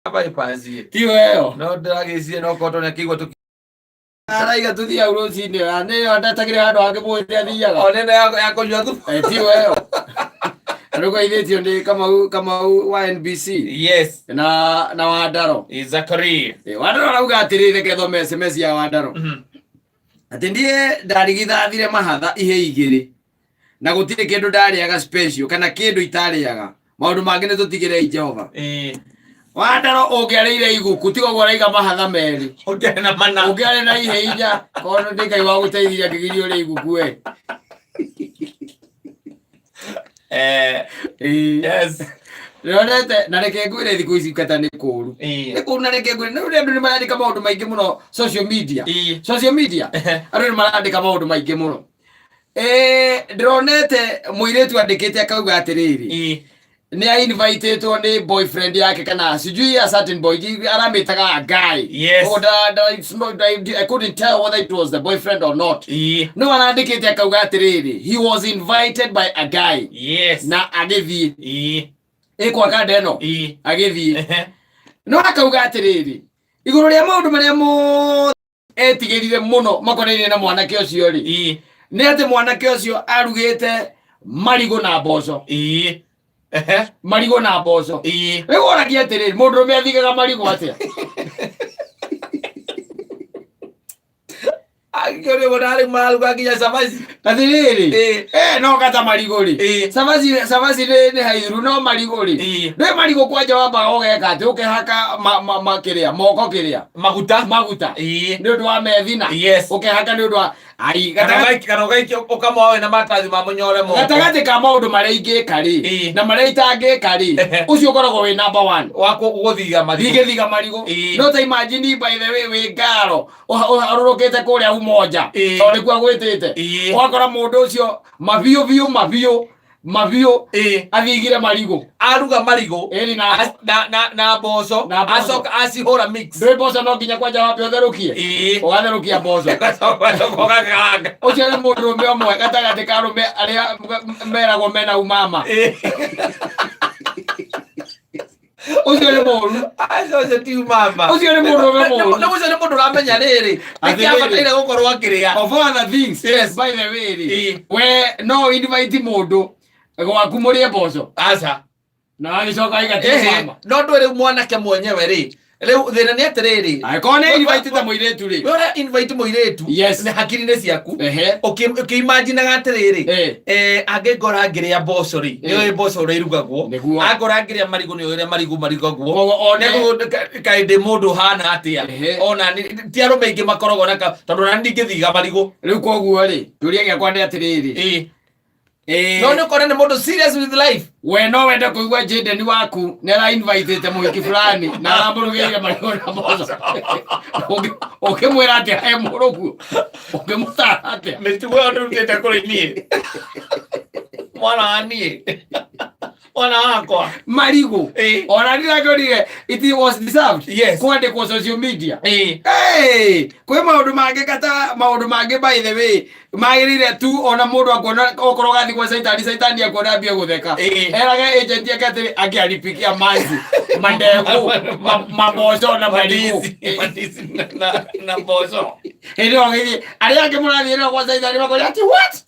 Bypass. Tiyo ĩyo. No ndĩragĩciria no korwo nĩ akĩigua tũki Araiga tũthiĩ hau rũcinĩ na nĩyo ndetagĩre handũ hangĩ mũĩ athiaga. O nene ya kũnyua thubu. Eh, tiyo ĩyo. Rũgeithĩtio nĩ Kamau wa NBC. Yes. Na Wandaro. Zachary. Eh, Wandaro arauga atĩrĩrĩ, reke thome SMS ya Wandaro. Atĩ niĩ ndarigithathire mahatha ihe igĩrĩ na gũtirĩ kĩndũ ndarĩaga special kana kĩndũ itarĩaga. Maũndũ mangĩ nĩ tũtigĩrei Jehova. Wandaro ũngĩarĩire iguku tiga ũguo ũraiga mahatha merĩ. Ũngĩarĩ na mana. Ũngĩarĩ na ihe inya kono nĩ Ngai wagũteithirie akĩgiria ũrĩe iguku we. Yes. Ndĩronete na reke ngwĩre thikũ ici kata nĩ kũũru. Nĩ kũũru na reke ngwĩre nĩ andũ nĩ marandĩka maũndũ maingĩ mũno social media. Social media andũ nĩ marandĩka maũndũ maingĩ mũno. Ndĩronete mũirĩtu andĩkĩte akauga atĩrĩrĩ. Nĩ a invitĩtwo nĩ boyfriend yake kana sijui a certain boy aramĩtaga a guy. Yes. Oh, da, da, it's not, I couldn't tell whether it was the boyfriend or not. No arandĩkĩte akauga atĩrĩrĩ, he was invited by a guy. Yes. Na agĩthiĩ. Ĩkwa kanda ĩno. Agĩthiĩ. No akauga atĩrĩrĩ, igũrũ rĩa maũndũ marĩa mothe etigĩrire mũno makonainie na mwanake ũcio rĩ, nĩ atĩ mwanake ũcio arugĩte marigũ na mboco. Marigũ na mboco. Rĩu oragia atĩrĩrĩ, mũndũrũme athigaga marigũ atĩa? Angĩkorwo ũguo narĩ mararuga nginya cabaci. Atĩrĩrĩ, no gata marigũ rĩ. Cabaci, cabaci nĩ haithiru, no marigũ rĩ. Ndũĩ marigũ kwanja wambaga ũgeka atĩ ũkehaka kĩrĩa, moko kĩrĩa. Maguta. Maguta. Nĩ ũndũ wa methina. Yes. Ũkehaka nĩ ũndũ wa ai, Kana kana ũgaikia ũkamoa wĩna maratathi ma mũnyore moko. Gatagatĩ ka maũndũ marĩa ingĩka rĩ, na marĩa itangĩka rĩ, ũcio ũkoragwo wĩ number one. Wa gũthiga marigũ. Ndingĩthiga marigũ. No ta imagine by the way wĩ ngaro, ũharũrũkĩte kũrĩa Umoja, tondũ nĩkuo agwĩtĩte. Ũgakora mũndũ ũcio mabiũ biũ mabiũ mabiũ athigire marigũ. Aruga marigũ. Ĩni na Na mboco. Na mboco. Acoka acihũra mix. Ndũĩ mboco no nginya kwanja wambe ũtherũkie. Ũgatherũkia mboco. Ũgacoka ũgakaranga. Ũcio nĩ mũndũrũme ũmwe gatagatĩ ka arũme arĩa meragwo mena umama. Ũcio nĩ mũũru. Acio ũcio ti umama. Ũcio nĩ mũndũrũme mũũru. Nĩ ũcio nĩ mũndũ ũramenya rĩrĩ. Nĩkĩ Atĩrĩrĩ. abataire gũkorwo akĩrĩa. Of all other things, Yes. by the way rĩ, we no invite mũndũ gwaku mũrĩe mboco. Aca. Na agĩcoka aiga ti mama. No ndũĩ rĩu mwanake mwenyewe rĩ, rĩu thĩna nĩ atĩrĩrĩ. Angĩkorwo nĩ invite ta mũirĩtu rĩ. We ũrĩa invite mũirĩtu, Yes. nĩ hakiri-inĩ ciaku. Ũkĩimaginaga atĩrĩrĩ, angĩngora ngĩrĩa mboco rĩ, nĩ ũĩ mboco ũrĩa irugagwo. Nĩguo. Angora ngĩrĩa marigũ nĩ ũĩ ũrĩa marigũ marugagwo. Koguo one Nĩguo kaĩ ndĩ mũndũ ũhana atĩa. Ona ti arũme aingĩ makoragwo na tondũ ona niĩ ndingĩthiga marigũ. Rĩu koguo rĩ, kĩũria gĩakwa nĩ atĩrĩrĩ. No nĩ ũkore nĩ mũndũ serious with life. We no wende kũigua Jaden waku nĩ ara invitĩte mũhiki fulani na aramũrugĩire marigũ na mboco. Ũngĩmwĩra atĩa he mũrũguo? Ũngĩmũtara atĩa? Mĩtugo ĩyo ndĩrutĩte kũrĩ niĩ. Mwana wa niĩ. Mwana wakwa. Marigũ. Ona ndĩrakĩonire it was deserved. Yes. Kwandĩkwo social media. Hey, kwĩ maũndũ mangĩ kata maũndũ mangĩ by the way magĩrĩire tu ona mũndũ akuona okorwo ũgathiĩ gwa caitani caitani akuona ambie gũtheka. Erage agent yake atĩrĩ angĩaripikia manzi mandengũ mamboco na marigũ. Mandizi, mandizi na mboco. Hĩndĩ ĩyo gĩthiĩ arĩa angĩ mũrathiĩ nao gwa caitani makoria ati what?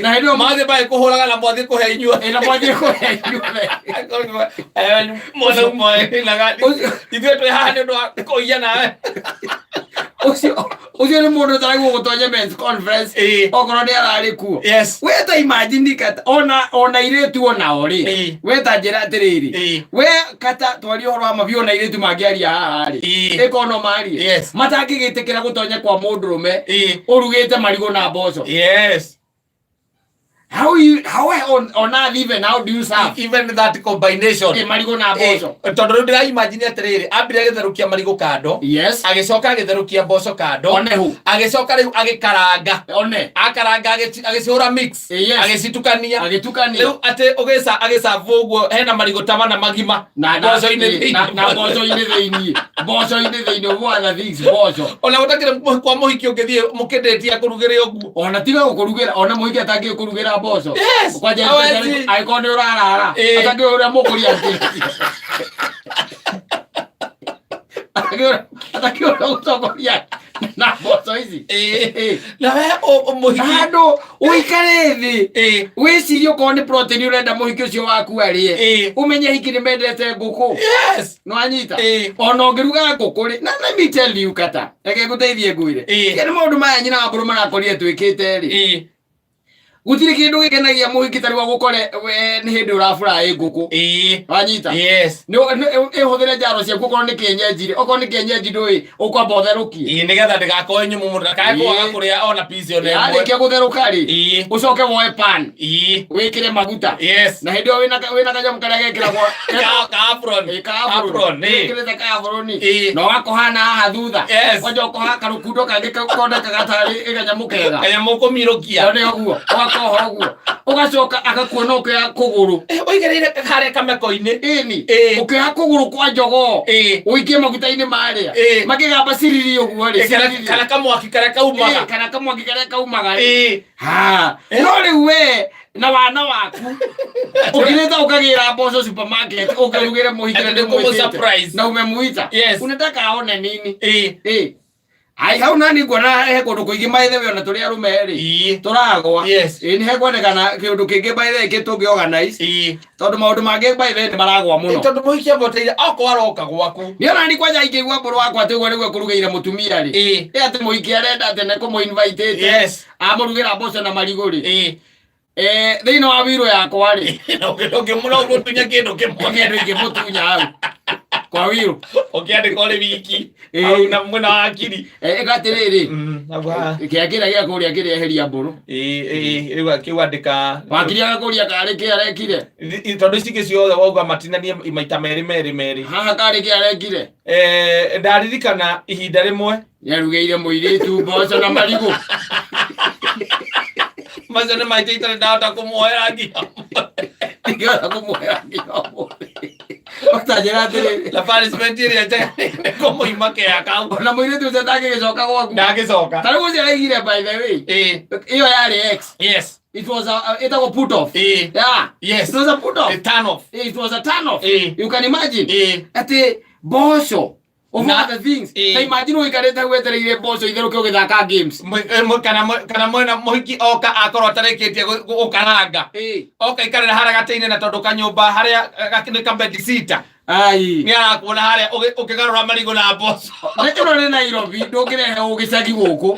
Na hĩndĩ ĩyo Mathiĩ magĩ kũhũraga na mwathiĩ kũhe inyuothe. Na mwathiĩ kũhe inyuothe. Mwana ũmwe na ithuĩ twĩ haha nĩ ũndũ wa kũiya nawe. Ũcio nĩ mũndũ ũtaragwo gũtonya men's conference okorwo nĩ ararĩ kuo. Yes. We ta imagine kata ona airĩtu onao rĩ. We ta njĩra atĩrĩrĩ. We kata twarie ũhoro wa mabiũ ona airĩtu mangĩaria haha rĩ. Ĩkorwo no marie. Yes. Matangĩgĩtĩkĩra gũtonya kwa mũndũrũme ũrugĩte marigũ na mboco. Yes. How you, how on earth even how do you serve? Even that combination. Marigũ na mboco. Tondũ rĩu ndĩra imagine atĩrĩrĩ, ambire agĩtherũkia marigũ kando. Yes. Agĩcoka agĩtherũkia mboco kando. One hu. Agĩcoka rĩu agĩkaranga. One. Akaranga agĩcihũra mix. Yes. Agĩcitukania. Agĩtukania. Rĩu atĩ agĩcabu ũguo hena marigũ ta mana magima. Na Mboco-inĩ thĩinĩ. na mboco-inĩ thĩinĩ. Mboco-inĩ thĩinĩ, what other things, mboco. Ona gũtakĩrĩ kwa mũhiki ũngĩthiĩ mũkĩndĩtie akũrugĩre ũguo. Ona tiga gũkũrugĩra, ona mũhiki atangĩkũrugĩra mboco. Yes, Kwanja hawezi. angĩkorwo nĩ ũrarara atakĩũĩ ũrĩa mũkũria atakĩũĩ ũrĩa gũtongoria na mboco ici. Na we mũhiki Handũ ũikare thĩ wĩcirie okorwo nĩ protein ũrenda mũhiki ũcio waku arĩe, ũmenye hiki nĩ mendete ngũkũ. Nĩwanyita? Ona ũngĩruga ngũkũ rĩ, na let me tell you, kata reke ngũteithie ngwĩre, tiga nĩ maũndũ maya nyina wa mbũrũ marakorire twĩkĩte rĩ, gũtirĩ kĩndũ gĩkenagia mũhiki ta rĩu agũkore we nĩ hĩndĩ ũraburaĩ ngũkũ. Wanyita? Yes. Ĩhũthĩre njaro ciaku, okorwo nĩ kĩenyenji rĩ, okorwo nĩ kĩenyenji ndũĩ ũkwamba ũtherũkie. Nĩgetha ndĩgakorwo nyũmũ mũno, ndakae kwaga kũrĩa ona piece ona ĩmwe. Yarĩkia gũtherũka rĩ, ũcoke woe pan, wĩkĩre maguta, na hĩndĩ ĩyo wĩna kanyamũ karĩa gekĩragwo Ka apron. Ka apron. Apron, Wĩkĩrĩte ka apron na ũgakohana haha thutha. Kwanja ũkoha karũkundo kangĩ konekaga tarĩ kanyamũ kega. Kanyamũ kũmirũkia. Ĩyo nĩ ũguo ũgakoha ũguo, ũgacoka agakuona ũkĩoya kũgũrũ. Ũigĩrĩire harĩa kameko-inĩ. Ĩni, ũkĩoya kũgũrũ kwa njogoo, ũikie maguta-inĩ marĩa makĩgamba ciriri ũguo rĩ, ciriri. Kana kamwaki karĩa kaumaga. Kana kamwaki karĩa kaumaga rĩ. Ha, no rĩu we na wana waku ũkirĩte ũkagĩra mboco supermarket ũkĩrugĩre mũhiki na Ati nĩ kũmũ-surprise. na umemuita, unataka aone nini? Ai, hau nani nguona he kũndũ kũingĩ by the way, ona tũrĩ arũme rĩ, tũragwa. Nĩ hekwendekana kĩũndũ kĩngĩ by the way kĩ tũngĩ organize, tondũ maũndũ mangĩ by the way nĩ maragwa mũno. Tondũ mũhiki amweteire okorwo aroka gwaku. Nĩ ona ni kwanja ingĩigua mbũrũ wakwa atĩ ũguo nĩguo kũrugĩire mũtumia rĩ, ĩ atĩ mũhiki arenda atĩ nĩ kũmũ-invitĩte, amũrugĩra mboco na marigũ rĩ, thĩinĩ wa wiro yakwa rĩ, Ũngĩmũra ũgũtunya kĩndũ kĩmwe. Kĩndũ ingĩmũtunya hau kwa wiro. Ũkĩandĩka ũrĩ wiki hau na mwena wa akiri. Ĩka atĩrĩrĩ, Hau haha. Kĩa kĩrĩa gĩa kũrĩa kĩrĩa eheria mbũrũ. Rĩu kĩu andĩka. Wakiri agakũria karĩ kĩ arekire. Tondũ ici ingĩ ciothe wauga matinanie maita merĩ merĩ merĩ. Haha karĩ kĩ arekire. Ndaririkana ihinda rĩmwe Nĩarugĩire mũirĩtu mboco na marigũ. Macio nĩ maita itarĩ ndahota kũmuoera nginya Ndingĩhota kũmuoera nginya ũmũthĩ. Ũtanjĩra atĩrĩrĩ, na punishment ĩrĩa njega nĩ kũmũima kea kau. Ona mũirĩtu ũcio ndangĩgĩcoka gwaku. Ndangĩcoka. Ta rĩu ũcio araigire, by the way, ĩyo yarĩ ex. It was a ĩtagwo put off. Yeah. It was a put off. A turn off. It was a turn off. You can imagine atĩ mboco of all the things. Ta imagine ũikarĩte hau wetereire mboco itherũke ũgĩthaka games. Kana mwena mũhiki oka akorwo atarĩkĩtie gũkaranga, oka ikarĩra harĩa gatĩ-inĩ, na tondũ kanyũmba harĩa nĩ kabedsitter, Ai. Nĩ arakuona harĩa ũkĩgarũra marigũ na mboco. Na ĩno nĩ Nairobi, ndũngĩrehe gĩcagi gũkũ.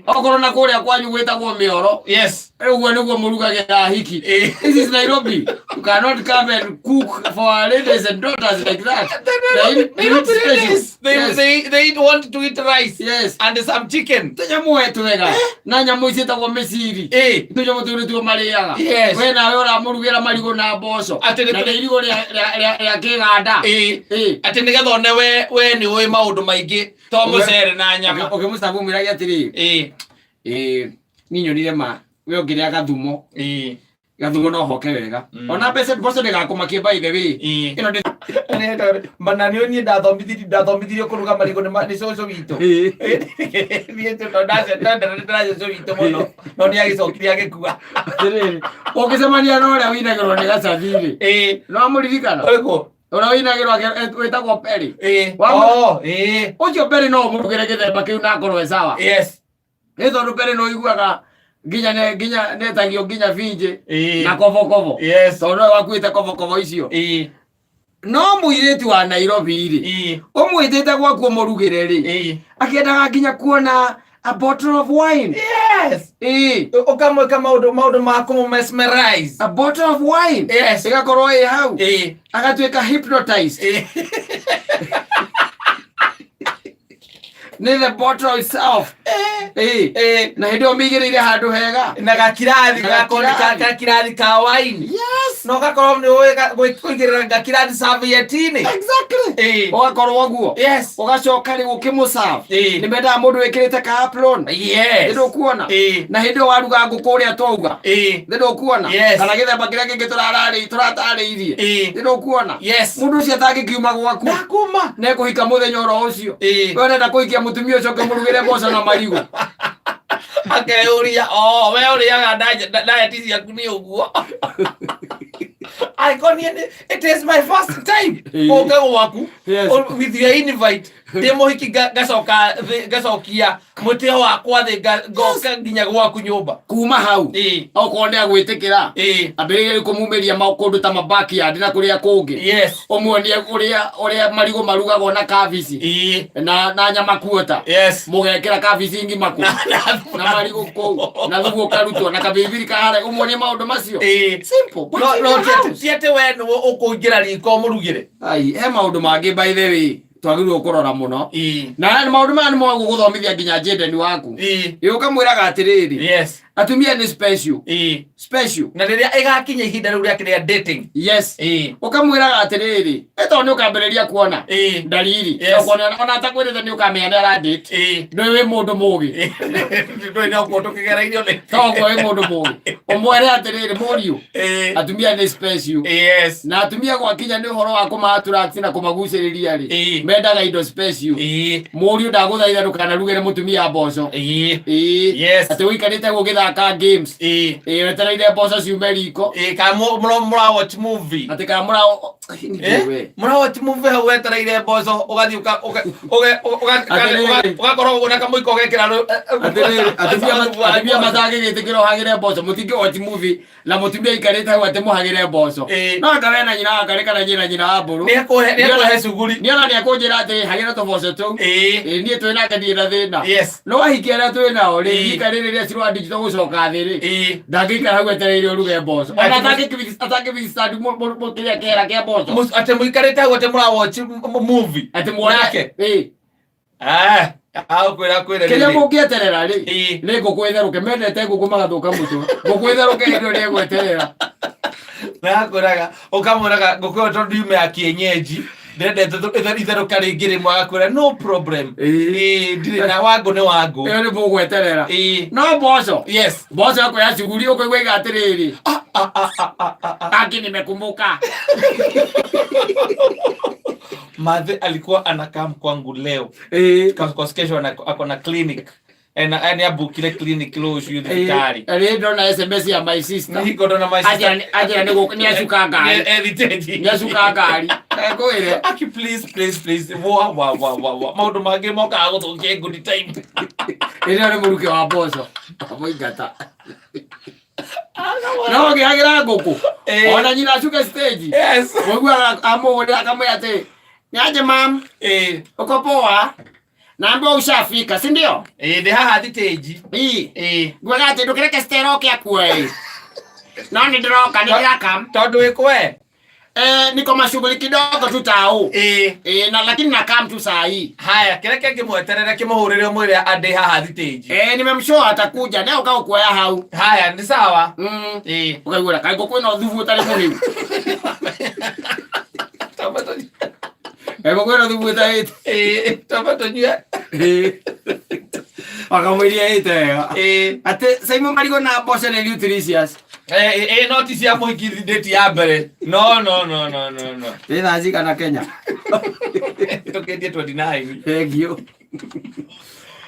Okorwo na kũrĩa kwanyu gwĩtagwo mĩoro, ũguo nĩguo mũrugagĩra hiki. This is Nairobi. You cannot come and cook for our ladies and daughters like that. They They not special. ladies. They, they want to eat rice and some chicken. Tũnyamũ we twega na nyamũ ciĩtagwo mĩciri. Tũnyamũ tũu nĩtuo marĩaga. We nawe ũramũrugĩra marigũ na mboco Atĩ na nĩ irigũ rĩa kĩganda. Atĩ nĩgetha one we nĩ ũĩ maũndũ maingĩ to mũcere na nyama. Ũkĩmũcabu mwĩrage atĩrĩrĩ, niĩ nyonire ma we ũngĩrĩa gathumo, gathumo no hoke wega. Ona mbeca mboco ndĩgakũmakie, by the way. Ĩno ndĩ Mana nĩ niĩ ndathomithirio kũruga marigũ nĩ cũcũ witũ. Niĩ tondũ ndacendete cũcũ witũ mũno, no nĩ agĩcokire agĩkua. Atĩrĩrĩ, ũngĩcemania na ũrĩa wĩinagĩrwo nĩ gacathi rĩ, no amũririkana? Ũrĩkũ? Ũrĩa wĩinagĩrwo wĩtagwo Perry. Oh, ĩĩ. Ũcio Perry no ũmũrugĩre gĩthemba kĩu na akorwo e sawa. Nĩ tondũ Perry no ũiguaga nginya nginya netagio nginya binjĩ na kobokobo, tondũ nowe wakuĩte kobokobo icio. No mũirĩtu wa Nairobi rĩ, ũmwĩtĩte gwaku ũmũrugĩre rĩ, akĩendaga nginya kuona a bottle of wine. Ũkamwĩka maũndũ ma kũmũ mesmerize. A bottle of wine ĩgakorwo ĩ hau, agatuĩka hypnotized nĩ the bottle itself. Na hĩndĩ ĩyo mĩigĩrĩire handũ hega. Na gakirathi. Na gakorwo nĩ gakirathi. Gakirathi ka wine. Na ũgakorwo nĩ ũĩ kũigĩrĩra gakirathi serviette-inĩ. Ũgakorwo ũguo. Ũgacoka rĩu ũkĩmũserve, nĩ mendaga mũndũ wĩkĩrĩte ka apron. Nĩ ndũkuona? Na hĩndĩ ĩyo waruga ngũkũ ũrĩa twauga, nĩ ndũkuona? Kana gĩthemba kĩrĩa kĩngĩ tũratarĩirie, nĩ ndũkuona? Mũndũ ũcio atangĩkiuma gwaku Ndakuma. Nekũhika mũthenya oro ũcio. We ũrenda kũhikia mũtumia ũcoke mũrugĩre mboco na marigũ. Akeyũria, "Oh, we ũrĩaga diet ciaku nĩ ũguo?" Angĩkorwo niĩ it is my first time gũka gwaku with your invite, ndĩ mũhiki, ngacoka ngacokia mũtĩo wakwa thĩ, ngoka nginya gwaku nyũmba. Kuma hau, okorwo nĩ agwĩtĩkĩra, ambĩrĩrie kũmumĩria kũndũ ta mabackyard na kũrĩa kũngĩ, ũmuonie ũrĩa marigũ marugagwo na kabici na nyama kuota, mũgekĩra kabici ngima kũ na marigũ kũu na thubu ũkarutwo na kabiribiri kahare, ũmuonie maũndũ macio. Simple. No ti atĩ we nĩwe ũkũingĩra riko ũmũrugĩre. Ai, he maũndũ mangĩ, by the way, twagĩrĩirwo kũrora mũno, na maũndũ maya nĩ mwagũgũthomithia nginya Jaden waku. Ĩ, ũkamwĩraga atĩrĩrĩ, atumia nĩ special, special. Na rĩrĩa ĩgakinya ihinda rĩu rĩake rĩa dating. Ũkamwĩraga atĩrĩrĩ, ĩ tondũ nĩ ũkambĩrĩria kuona ndariri. Ũkona ona atakwĩrĩte nĩ ũkamenya nĩ aradate. Ndũĩ wĩ mũndũ mũgĩ. Ndũĩ no kuo tũkĩgerairio nĩ. Toguo wĩ mũndũ mũgĩ, ũmwĩre atĩrĩrĩ, mũriũ, atumia nĩ special, na atumia gwakinya nĩ ũhoro wa kũma-attract na kũmagucĩrĩria rĩ, mendaga indo special. Mũriũ, ndagũthaitha ndũkanarugĩre mũtumia mboco. Ĩĩ. Atĩ ũikarĩte gũgĩthaka games, ĩĩ, wetereire mboco ciume riko. Ĩĩ, kana mũra watch movie. Atĩ kana mũra we. Mũra watch movie hau wetereire mboco, ũgathiĩ Atĩrĩrĩ. ũgakorwo ũguo na kamũiko ũgekĩra Atĩrĩrĩ, atumia matangĩgĩtĩkĩra ũhagĩre mboco, mũtingĩ watch movie na mũtumia aikarĩte hau atĩ mũhagĩre mboco. No anga we na nyina wa ngarĩ kana nyina nyina wa mbũrũ. Nĩekũhe cuguri. Nĩona nĩekũnjĩra atĩ hagĩra tũboco tũu. Ĩĩ, niĩ twĩ nake ndirĩ na thĩna. No ahiki arĩa twĩ nao rĩ, ika rĩrĩ rĩa cirwa digital gũcoka thĩ rĩ, ndangĩikara hau etereire ũruge mboco ona atangĩwithstand kĩrĩa kĩhera kĩa mboco. Atĩ mũikarĩte hau atĩ mũra watch movie. Atĩ muone. Nake. Ĩĩ. Akwĩra kwĩra Kĩrĩa rĩrĩ. mũngĩeterera rĩ, nĩ ngũkũ ĩtherũke. Mendete ngũkũ magathũka mũtwe. Ngũkũ ĩtherũke hĩndĩ ĩyo nĩegweterera. Na akwĩraga, ũkamwĩraga ngũkũ ĩyo tondũ yume ya kienyeji, ndendete itherũka rĩngĩ rĩmwe, agakwĩra no problem. Ĩĩ, ndirĩ na wangũ nĩ wangũ. Ĩyo nĩ mũgweterera. No mboco, mboco yakuoya cuguri, ũkũigua iga atĩrĩrĩ, Ah, ah, ah, ah, ah, ah, ah. Aki nimekumbuka. Mathe alikuwa anakam kwangu leo. Kwa kesho ako na clinic. Ena nĩ ambukire clinic rũciũ thibitarĩ. Rĩ ndona SMS ya my sister. Nĩ ndona my sister. Anjĩra nĩ acuka ngari. Ethitĩji. Nĩ acuka ngari. Ekwĩre. Aki, please, please, please. Wa wa wa wa wa. Maũndũ mangĩ mokaga gũthũkia good time. Ĩrĩa nĩ mũrukĩ wa mboco. Amũingata. No ngĩhagĩra ngũkũ. Ona nyina acuke stage. Ũiguaga amũhũrĩra akamwĩra atĩ, "Niaje mam, uko poa? Naambiwa ushafika, si ndio?" Ĩĩ, ndĩ haha thitĩnji. Ĩĩ. Nguaga atĩ ndũkĩreke Stella oke akuoe. No nĩ ndĩroka, nĩ ndĩrakam. Tondũ wĩ kwe? Eh, niko mashughuli kidogo tu tao. Eh, na lakini nakam tu saa hii. Haya, kĩreke ngĩmweterere kĩmũhũrĩre ũmwĩre andĩ haha thitĩnji. Eh, nimemshow atakuja. Leo kau kuoya hau. Haya, nĩ sawa. Ũkaigua kaĩ ngũkũ ĩno thubu ũtarĩ mũhĩu. Tamba tũnyue. Kaĩ ngũkũ ĩno thubu ĩtarĩ. Ĩĩ, tamba tũnyue. Wakamwĩria ĩte wega. Atĩ Simon marigũ na mboco nĩ nutritious. No ti cia mũhiki date ya mbere. No, no, no, no, no, no. Nĩ thaa cigana Kenya? Tũkĩtie 29. Thank you.